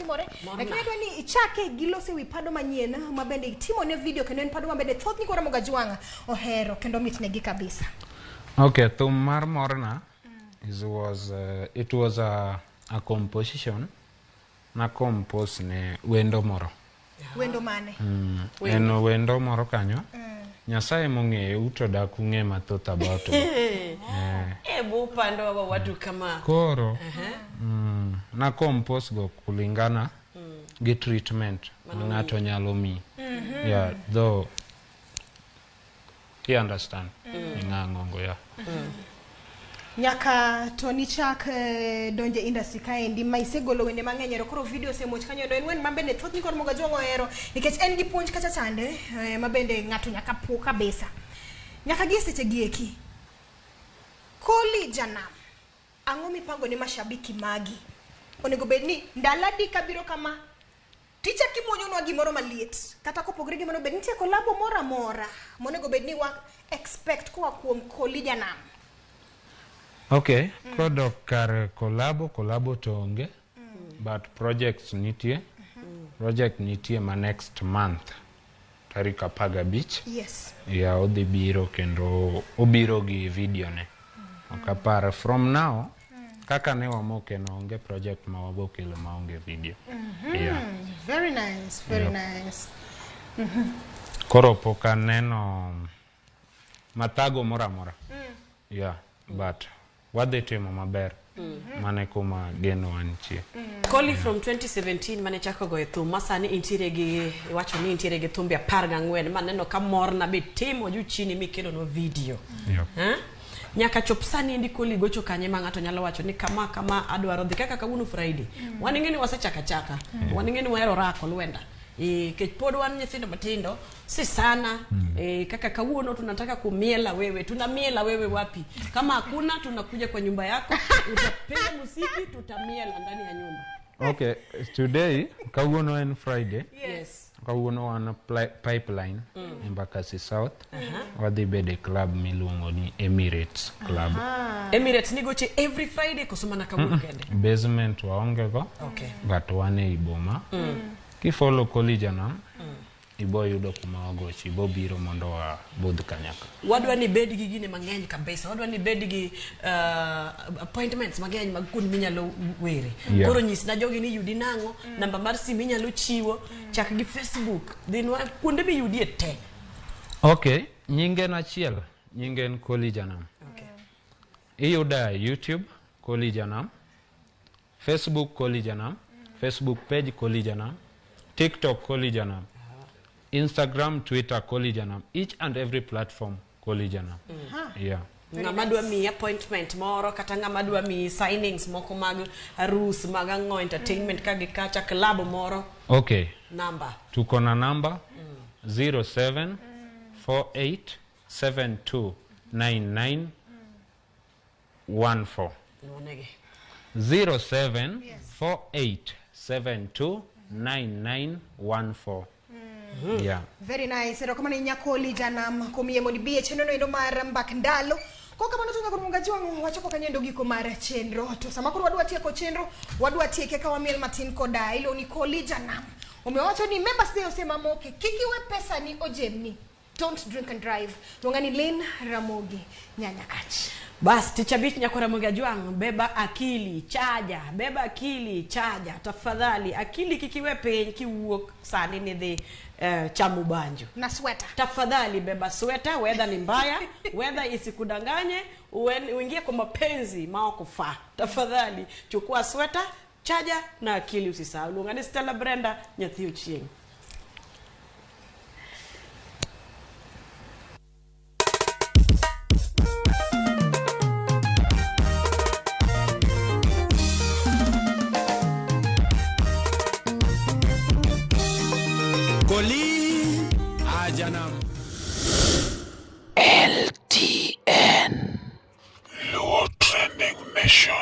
timore. Morna. Lakini adwa ni ichake gi loso ewi pado manyien ma bende itimo ne video kendo en pado ma bende thoth nyikwa Ramogi Ajwang' ohero kendo mitnegi kabisa. Okay, thum mar morna is was it was a composition na compose ne wendo moro. Wendo mane? En wendo moro kanyo. Nyasaye mong'eyo uto dak ung'e mathoth about him. Hebu upande wa watu kama Koro na compose go kulingana gi treatment ma ng'ato nyalo miyi. Yeah, though he understand. Ng'ang'ongo yeah. Nyaka to nichak donje industry kaendi ma isegolo wende mang'eny ero koro video osemuoch kanyo endo en wen ma bende thoth nyikwa Ramogi Ajwang' ohero nikech en gi puonj kacha chande ma bende ng'ato nyaka puo kabisa. Nyaka gi e seche gi eki. Koli Janam, ang'o mipango ne mashabiki magi? Onego bed ni ndalo adi kabiro kama tichak imuonyonwa gimoro maliet kata kopogore gi mano bed nitie kolabo moro amora monego bed ni wa expect koa kuom Koli Janam. Okay, kodok kar kolabo, kolabo to onge, but projects nitie. Project nitie ma next month, tarik 15. Yes. Yeah, odhi biro kendo obiro gi video ne. Ok apar from now, kaka ne wamoke no onge project ma wabokelo maonge video. Yeah. Very nice, very Yep. nice. Koro pok aneno mathago moro amora. Yeah, but wadhi timo maber. Mane kuma geno wantie. Koli from 2017 mane chako goyo thum ma sani intiere gi iwacho ni intiere gi thumbe 14 maneno ka morna be timo juu chini mikelonwa video. Yep. Eh? Nyaka chop sani endi Koli gocho kanye ma ng'ato nyalo wacho ni kama kama adwaro dhi kaka kawuono Friday. Wan ing'e ni wasechaka chaka. Wan ing'e ni wahero rako lwenda. Kech pod wan nyithindo matindo si sana. Kaka kawuono tunataka kumiela wewe, tunamiela wewe wapi? Kama hakuna tunakuja kwa nyumba yako, utapiga muziki tutamiela ndani ya nyumba. Okay, today kawuono en Friday. Yes. Kawuono wan pipeline Embakasi South. Wadhi bedo e club miluongo ni Emirates Club. Emirates nigoche every Friday koso mana kawuono kende? Basement waonge go. Okay. But wan ei boma. Kifollow Koli Janam, ibo yudo kuma wagoche, ibo biro mondo wabudh kanyakla. Wadwa ni bed gi gine mang'eny kabisa. Wadwa ni bed gi appointments mang'eny mag kuonde minyalo were. Koro nyisna jogi ni yudi nang'o, namba mar simu inyalo chiwo, chak gi Facebook, dhinwa kuonde miyudie te. Okay, nyinge en achiel, nyinge en Koli Janam. Okay. Iyuda e YouTube Koli Janam, Facebook Koli Janam, Facebook page Koli Janam, TikTok Koli Janam, Instagram, Twitter Koli Janam, each and every platform Koli Janam. Yeah. Ng'ama dwa miyi appointment moro kata ng'ama dwa miyi signings moko mag arus mag ang'o entertainment ka gi kacha club moro. Okay. Namba. Tuko na namba 07 48 72 99 14. Nonege. 07 48 72 99 14. Yeah. Very nice. Erokamano ahinya Koli Janam kuom yie mondo ibi e chenro no endo mar Mbak Ndalo. Kok kamano to nyaka Ramogi Ajwang' wachopo kanyo endo giko mar chenro. To sama koro wadwa tieko chenro, wadwa tieke ka wamiel matin koda iluongo ni Koli Janam. Omiyo wacho ni Members Day osemamoke, kik iwe pesa ni ojemni. Don't drink and drive. Luonga ni Lynn Ramogi Nyanyakach. Bas, tich abich nyako Ramogi Ajwang', beba akili, chaja, beba akili, chaja, tafadhali, akili kik iwe piny kiwuok sani ni dhi chamo banjo. Na sweta. Tafadhali beba sweta, weather ni mbaya, weather isikudanganye, uingie kwa mapenzi maokufaa. Tafadhali chukua sweta, chaja na akili usisahau. Luonga ni Stella Brenda, nyathi Ochieng'. Koli Ajanam. LTN. Luo Trending Nation.